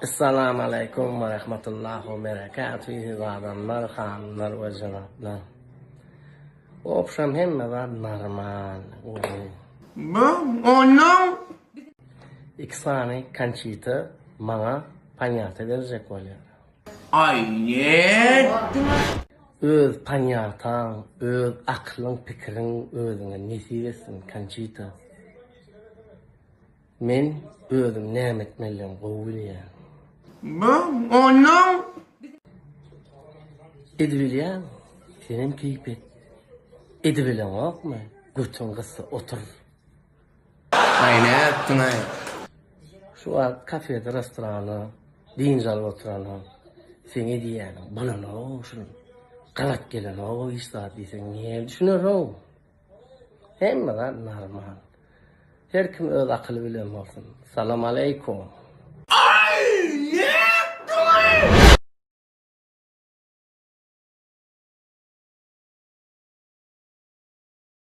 Essalamu aleýkum we rahmetullah we berekatuhu adamlar, hanymlar we jenaplar. Obşam hemme zat normal. Iki sany Konçita maňa panýata berjek bolýar. Aý nätdiň? Öz panýataň, öz akylyň, pikiriň özüňe nesip etsin, Konçita. Men özüm näme etmelidigimi gowy bilýän. Onnoň? Edibilýäň, senem keýp et. Edibileňokmy, götüň gyssa otur. Aý nätdiň-aý? Şu wagt kafede, restoranda dynç alyp oturanam seň edýäniň bolanok şul. Gabat gelenok hiç zat diýseň näme düşüner-ow? Hemme zat normal. Her kim öz akyly bilen bolsun. Salam aleýkum.